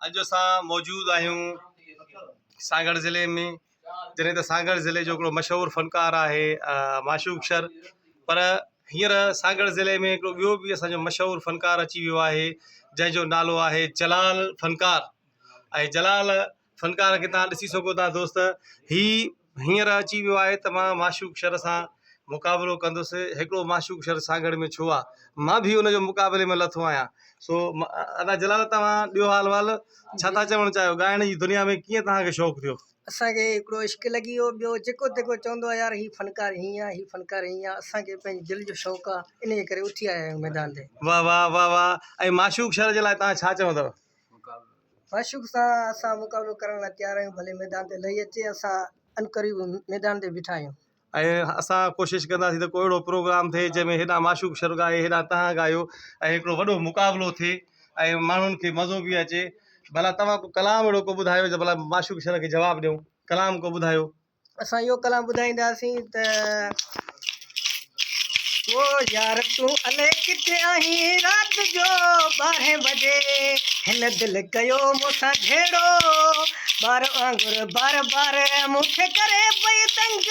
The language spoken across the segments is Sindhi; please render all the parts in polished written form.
اڄ اسان موجود آهيون سانگهڙ ضلعي ۾ جڏهن ته سانگهڙ ضلعي جو هڪڙو مشهور فنڪار آهي معشوق شر پر هينئر سانگهڙ ضلعي ۾ هڪڙو ٻيو به اسانجو مشهور فنڪار اچي ويو آهي جنهن جو نالو آهي جلال فنڪار ۽ جلال فنڪار کي توهان ڏسي سگهو ٿا دوست هي هينئر اچي ويو آهي ته مان معشوق شر سان مقابلو ڪندس هڪڙو معشوق شر سانگهڙ ۾ ڇو آ مان به ان جو مقابلي ۾ لٿو آهيان سو ادا جلال توهان ڏيو حال وال ڇا ٿا چوڻ چاهيو ڳائڻ جي دنيا ۾ ڪيئن توهان کي شوق ٿيو؟ اسان کي هڪڙو عشق لڳي ويو ٻيو جيڪو تيڪو چوندو آ يار هي فنڪار هيئن آ هي فنڪار هيئن آ اسان کي پنهنجي دل جو شوق آ انهي ڪري اٿي آيا آهيون ميدان تي. واه واه واه واه ۽ معشوق شر جي لاء توهان ڇا چوندؤ؟ معشوق سان اسان مقابلو ڪرڻ لاء تيار آهيون ڀلي ميدان تي لهي اچي اسان عنقريب ميدان تي بيٺا آهيون. ۽ اسان ڪوشش ڪنداسين ته ڪو اهڙو پروگرام ٿئي جنهن ۾ هيڏانهن معشوق شر ڳائي هيڏانهن توهان ڳايو ۽ هڪڙو وڏو مقابلو ٿئي ۽ ماڻهن کي مزو به اچي ڀلا توهان ڪو ڪلام اهڙو ڪو ٻڌايو ته ڀلا معشوق شر کي جواب ڏيون ڪلام ڪو ٻڌايو. اسان اهو ڪلام ٻڌائينداسين ته او يار تون الائي ڪٿي آهين رات جو ٻارهين بجي هن دل ڪيو مون سان جهيڙو ٻار وانگر بار بار مون کي ڪري پئي تنگ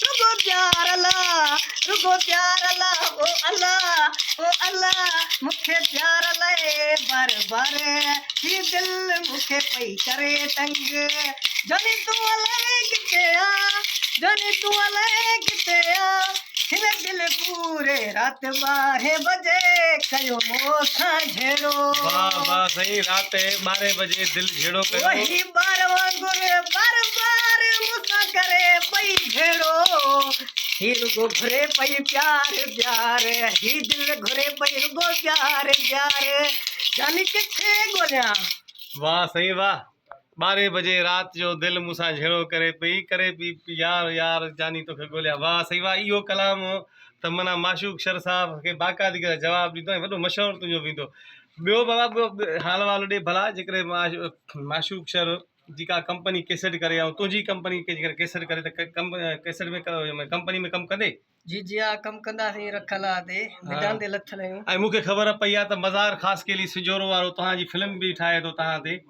رڳو پيار لا رڳو پيار لا او الله او الله مون کي پيار لئي بار بار هي دل مون کي پئي ڪري تنگ جاني تون الائي ڪٿي آ جاني تون الائي ڪٿي آ هن دل پوري رات ٻارهين بجي ڪيو مون سان جهيڙو. واه واه سائين رات ٻارهين بجي دل جهيڙو ڪيو. وهي ٻار وانگر بار بار مون سان ڪري پئي جهيڙو هي رڳو گهري پئي پيار پيار هي دل گهري پئي رڳو پيار پيار جاني ڪٿي ڳوليان. واه سائين واه ٻارهين بجي رات جو دل مون سان جهيڙو ڪري پئي ڪري پئي يار يار جاني توکي ڳوليان واه سائين واه اهو ڪلام ته معنيٰ معشوق شر صاحب کي باقاعدگي سان جواب ڏيندو ۽ وڏو مشهور تنهنجو ويندو ٻيو بابا ٻيو حال احوال ڏي ڀلا جيڪڏهن معشوق شر جي ڪا ڪمپني ڪيسٽ ڪري ۽ تنهنجي ڪمپني جيڪڏهن ڪيسٽ ڪري ته ڪيسٽ ۾ ڪمپني ۾ ڪم ڪندي؟ جي جي ها ڪم ڪنداسين رکل آ تي ميدان تي لٿل آهيون. ۽ مون کي خبر پئي آ ته مزار خاصخيلي سنجهورو وارو توهان جي فلم به ٺاهي ٿو توهان تي.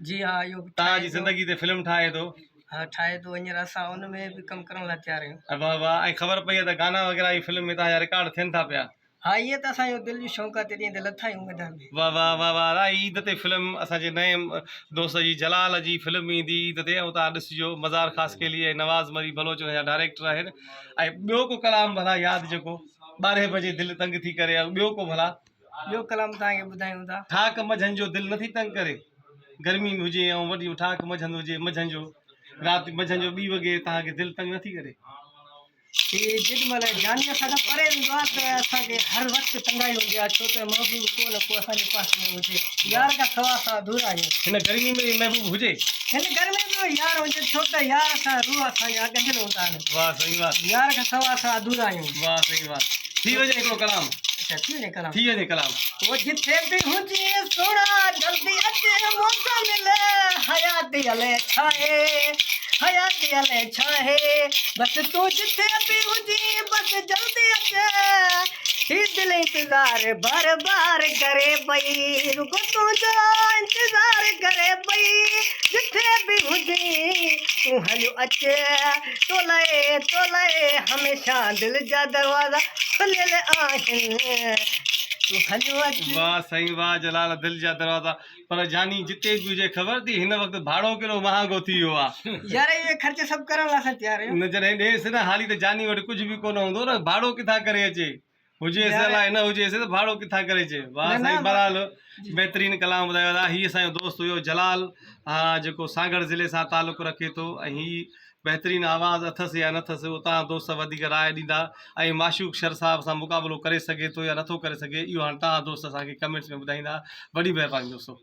جي ها اهو به توهان جي زندگي تي فلم ٺاهي ٿو. ها ٺاهي ٿو هينئر اسان ان ۾ به ڪم ڪرڻ لاء تيار آهيون. واه واه ۽ خبر پئي آ ته گانا وغيره به فلم ۾ توهان جا رڪارڊ ٿين ٿا پيا. ها اهي ته اسان جو دل جو شوق آ تڏهن ته لٿا آهيون ميدان ۾. واه واه واه واه ادا عيد تي فلم اسان جي نئين دوست جي جلال جي فلم ايندي عيد تي ۽ توهان ڏسجو مزار خاصخيلي ۽ نواز مري بلوچ ان جا ڊائريڪٽر آهن ۽ ٻيو ڪو ڪلام ڀلا ياد جيڪو ٻارهين بجي دل تنگ ٿي ڪري ۽ ٻيو ڪو ڀلا. ٻيو ڪلام توهان کي ٻڌايون ٿا. ٺاڪ منجهند جو دل نٿي تنگ ڪري گرمي هجي ۽ وڏي ٺاڪ منجهند هجي منجهند جو رات منجهند جو ٻي وڳي توهان کي دل تنگ نٿي ڪري. هي جيڏي مهل جاني اسان کان پري ويندو آهي ته اسان کي هر وقت تنگائي هوندي آهي ڇو ته محبوب ڪو نه ڪو اسان جي پاسي ۾ هجي يار کان سوا اسان اڌورا آهيون. هن گرمي ۾ به محبوب هجي. هن گرمي ۾ به يار هجي ڇو ته يار سان روح اسان جا ڳنڍيل هوندا آهن. واه سائين واه. يار کان سوا اسان اڌورا آهيون. واه سائين واه ٿي وڃي هڪڙو ڪلام. اڇا ٿي وڃي ڪلام. ٿي وڃي ڪلام. او جٿي به هجين سهڻا جلدي اچ مون سان مل حياتي الائي ڇاهي حياتي الائي ڇاهي بس تون جٿي به هجين بس جلدي اچ هي دل انتظار بار بار ڪري پئي رڳو تنهنجو انتظار ڪري پئي جٿي به هجين تون هليو اچ تو لئه تو لئه هميشه دل جا دروازا کليل آهن تون هليو اچ. واه سائين واه جلال دل جا دروازا پر جاني جتي به هجي خبر ٿي هن وقت ڀاڙو ڪيڏو مهانگو ٿي ويو آ. يار اهي خرچ سڀ ڪرڻ لاء اسان تيار آهيون. نه جڏهن ڏيس نه حالي ته جاني وٽ ڪجهه به ڪونه هوندو نه ڀاڙو ڪٿان ڪري اچي. هجيس الائي نه هجيس ته ڀاڙو ڪٿان ڪري اچي. واه سائين بهرحال بهترين ڪلام ٻڌايو ادا هي اسان جو دوست هيو جلال جيڪو سانگهڙ ضلعي سان تعلق رکي ٿو ۽ هي بهترين آواز اٿس يا نه اٿس اهو توهان دوست وڌيڪ راء ڏيندا ۽ معشوق شر صاحب سان مقابلو ڪري سگهي ٿو يا نٿو ڪري سگهي اهو هاڻي توهان دوست اسان کي ڪمينٽس ۾ ٻڌائيندا وڏي مهرباني دوستو.